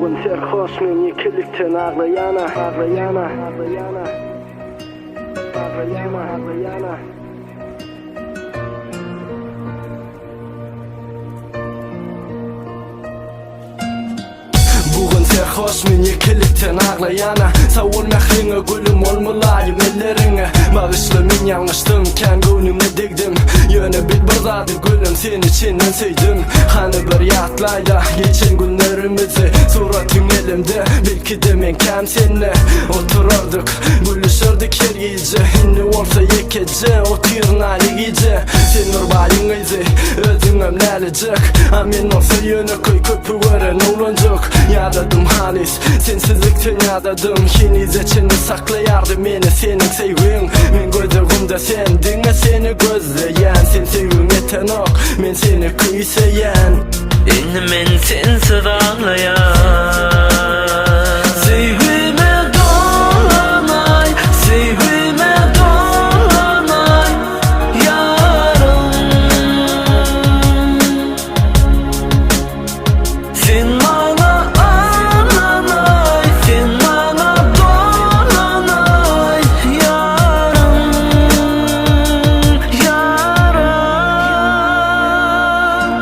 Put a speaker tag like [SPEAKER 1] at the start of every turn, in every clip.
[SPEAKER 1] Bu gün serhoş men ýekelikden aglaýana, aglaýana, aglaýana. Aglaýana, aglaýana. Bu gün serhoş men ýekelikden aglaýana Sag bol mähriňe gülüm ol mylaýym elleriňe Bagyşla men ýalňyşdym kän göwnüňe degdim Ýöne bil bir zady gülüm seni çenden söýdüm Hany bir ýatlaýda geçen günlerimizi Suratyň elimde belki-de men käm sende Oturardyk gülüşerdik her gije Indi bolsa ýekeje otyryn aýly gije Sen bir baýyň gyzy özüňem lälejek A men bolsa ýönekeý köpi gören oglanjyk Ýadadym halys sensizlikden ýadadym Henize çenli saklaýardy meni seniň söýgiň Men gözegimde sen diňe seni gözleýän Sen söýgiň ýetenok men seni küýseýän
[SPEAKER 2] Indi men sensiz aglaýan. Söýgüme dolanaý, söýgüme dolanaý, ýarym. Sen maňa ynanaý, sen maňa dolanaý, ýarym, ýarym.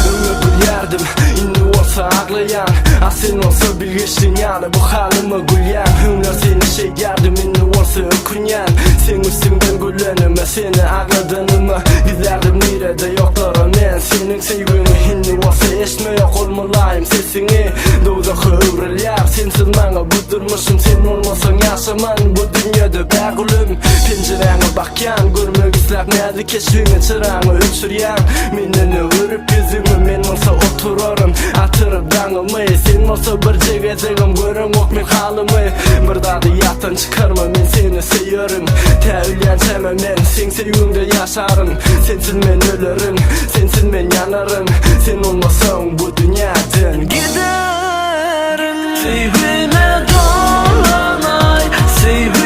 [SPEAKER 1] Öňler gülýärdim, indi bolsa aglaýan A sen bolsa bilgeşlin ýaly bu halyma gülýäň Öňler seni şeýdýärdim, indi bolsa ökünýän Seň üstüňden gülenime, seni agladanyma Gizlärdim nirede ýoklara men seniň söýgüňi Indi bolsa eşitmeýok ol mylaýym sesiňi Dowzaha öwrülýär sensiz maňa bu durmuşym Sen bolmasaň ýaşaman bu dünýede bägülüm Penjiräňe bakýan görmek isläp näzik keşbiňi Çyraňy öçürýäň menden öwürip ýüzüňi Men bolsa oturaryn atyryp daňymy Sen bolsa birje gezegem göreňok men halymy Bir zady ýatdan çykarma men seni söýerin Tä ölýänçäm men seň söýgüňde ýaşaryn Sensiz men ölerin, sensiz men ýanaryn Sen bolmasaň bu dünýäden
[SPEAKER 2] Giderin. Söýgüme dolanaý, söýgüme.